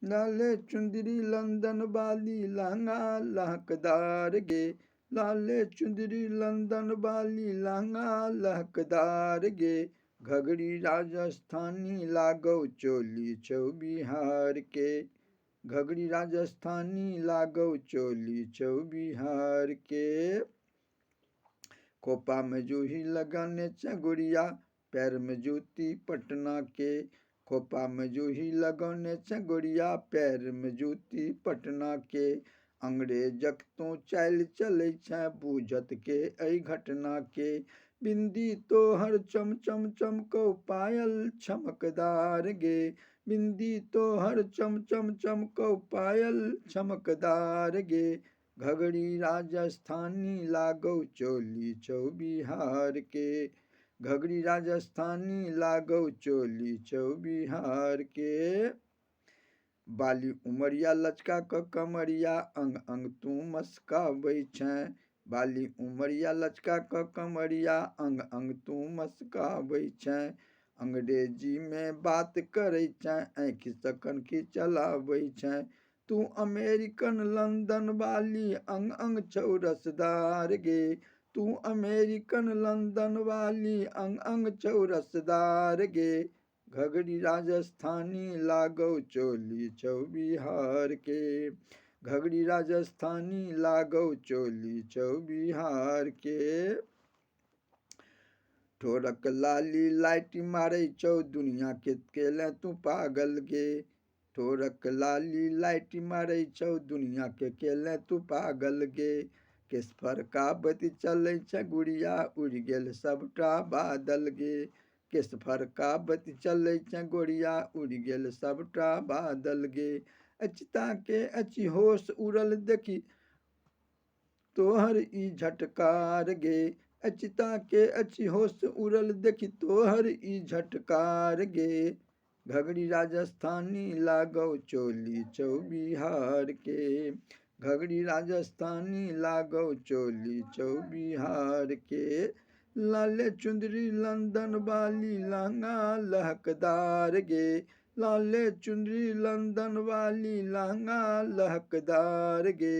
लाले चुंदरी लंदन वाली लहंगा लहकदार गे, लाले चुंदरी लंदन वाली लहंगा लहकदार गे, घघरी राजस्थानी लागौ चोली छौ बिहार के, घघरी राजस्थानी लागौ चोली छौ बिहार के। खोपा में जूही लगने छै गुड़िया, पैर में जूती पटना के, खोपा में जूही लगने छै गुड़िया, पैर में जूती पटना के। अंग्रेजक तू चालि चलै छै बूझत के एहि घटना के, बिंदी तोहर चम चम चमकौ पायल चमकदार गे, बिंदी तोहर चम चम चमकौ पायल चमकदार गे, घघरी राजस्थानी लागौ चोली छौ बिहार के, घघरी राजस्थानी लागौ चोली छौ बिहार के। बाली उमरिया लचका क कमरिया अंग अंग तू मस्काबै छें, बाली उमरिया लचका क कमरिया अंग अंग तू मस्काबै छें, अंग्रेजी में बात करै छें आँखि सँ कनखी चलाबै छें, तू अमेरिकन लंदन वाली अंग अंग छौ रसदार गे, तू अमेरिकन लंदन वाली अंग अंग छौ रसदार गे, घघरी राजस्थानी लागौ चोली छौ बिहार के, घघरी राजस्थानी लागौ चोली छौ बिहार के। ठोरक लाली लाइट मारै छौ दुनिया के केले तू पागल गे, ठोरक लाली लाइट मारै छौ दुनिया के केले तू पागल गे, केस फरकाबैत चलै छै गुड़िया उड़ि गेल सबटा बादल गे, केस फरकाबैत चलै छै गोरिया उड़ि गेल सबटा बादल गे। अचिता के अछि होश उड़ल देखी तोहर ई झटकार गे, अचिता के अछि होश उड़ल देखी तोहर ई झटकार गे, घघरी राजस्थानी लागौ चोली छौ बिहार के, घघरी राजस्थानी लागौ चोली छौ बिहार के। लाले चुंदरी लंदन वाली लहंगा लहकदार गे, लाले चुंदरी लंदन वाली लहंगा लहकदार गे,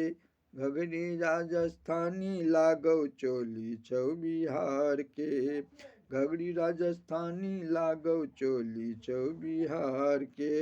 घघरी राजस्थानी लागौ चोली छौ बिहार के, घघरी राजस्थानी लागौ चोली छौ बिहार के।